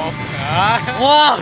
Ua.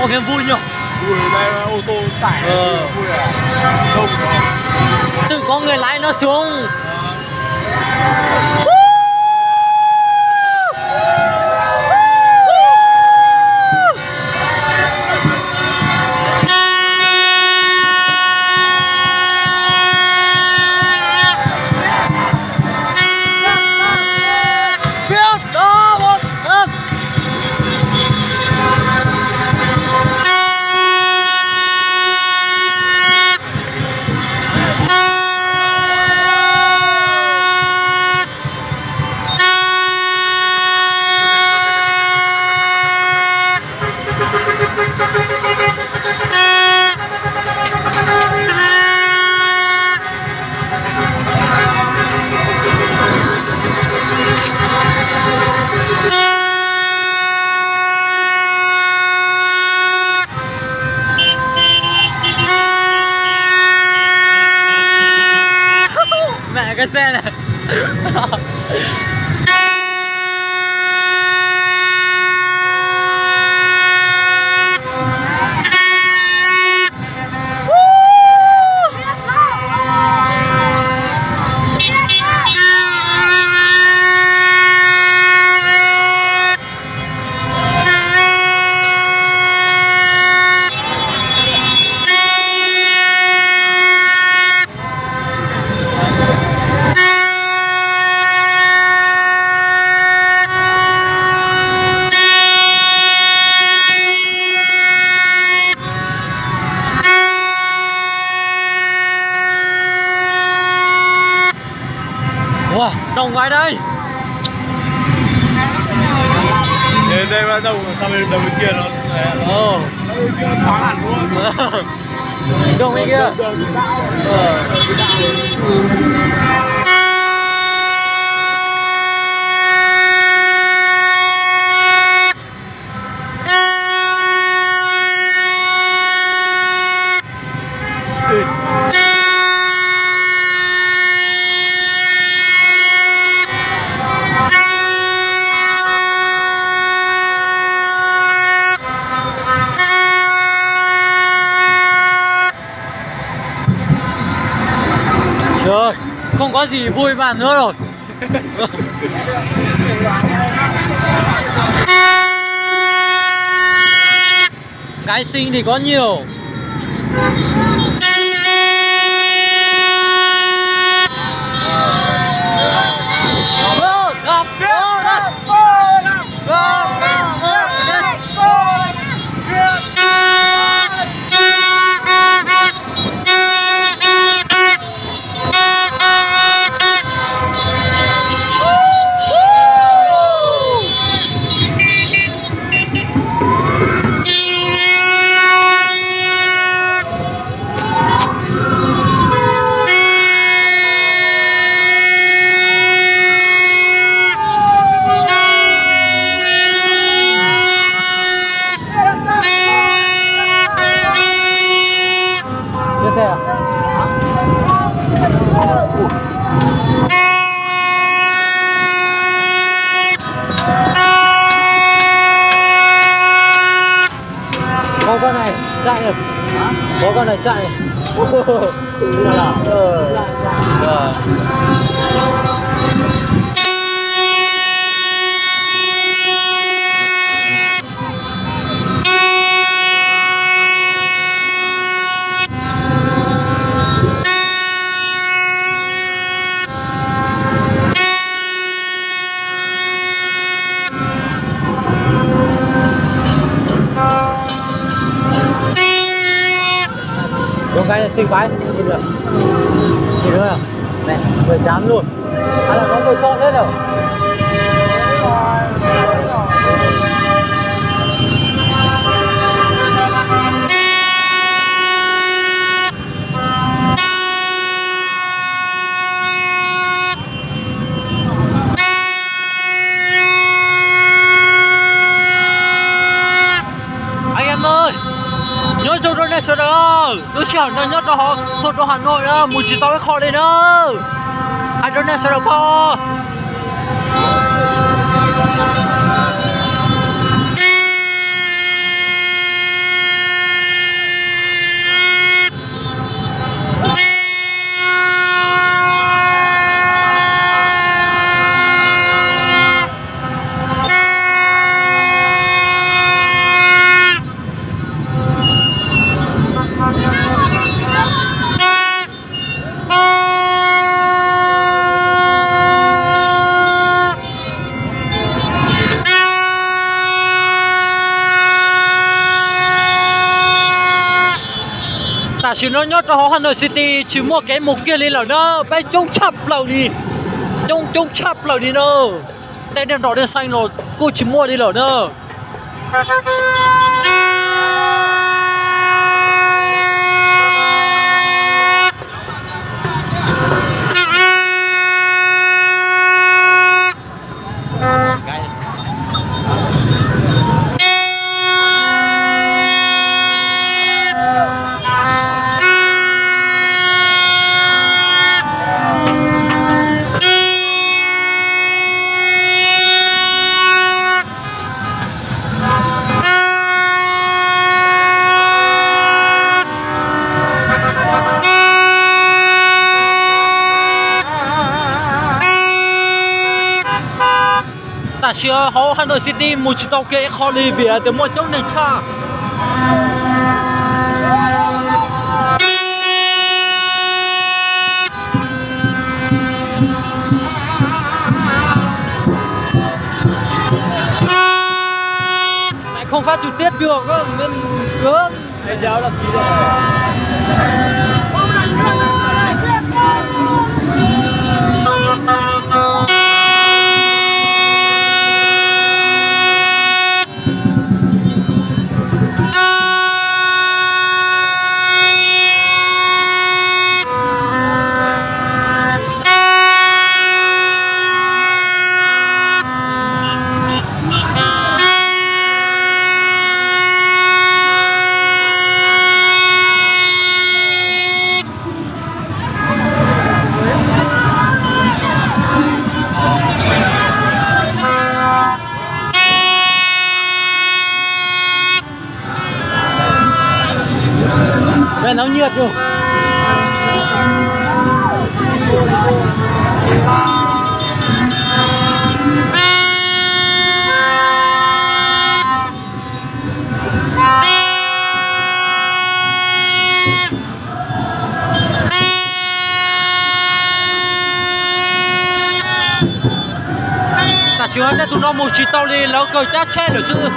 Ua kev vui nhỉ? Vui đây, ô tô tải vui à. Đông đó. Tự có người lái nó xuống. Mẹ cái xe này. Ua, đông vãi đái. Ê, đây bắt đầu sang bên đầu bên kia nó. Ồ. Thoáng hẳn luôn. Đông bên kia. Ờ. Trời ơi, không có gì vui bằng nữa rồi. Gái xinh thì có nhiều. Có con này chạy này. Có con này chạy này. Con cái xinh vãi. Nhìn nữa. Nhìn nữa. Này, mười tám luôn. Hay là có mười con đấy rồi. Anh em ơi, nyob zoo rau nej sawv daws, lub sij hawm no nyob rau hauv thôn rau Hà Nội na, mus tsis tau ib qho li na. Hais rau nej sawv daws paub. Tam sim no nyob rau hauv Hà Nội City tsis muaj kev mus kiag li lawm na, peb coob tshaj plaws li, coob coob tshaj plaws li na. Tej niag nroj dej xeeb los kuj tsis muaj li lawm na. Tam sim hauv Hà Nội City mus tsis tau kiag ib qho li vim tias muaj coob neeg tshaj. Mày không phát trực tiếp được, mình cướp. Náo nhiệt nhỉ. Tam sim no nej tus no mus tsis tau li, lawv kawg cab tsheb lawm xwb.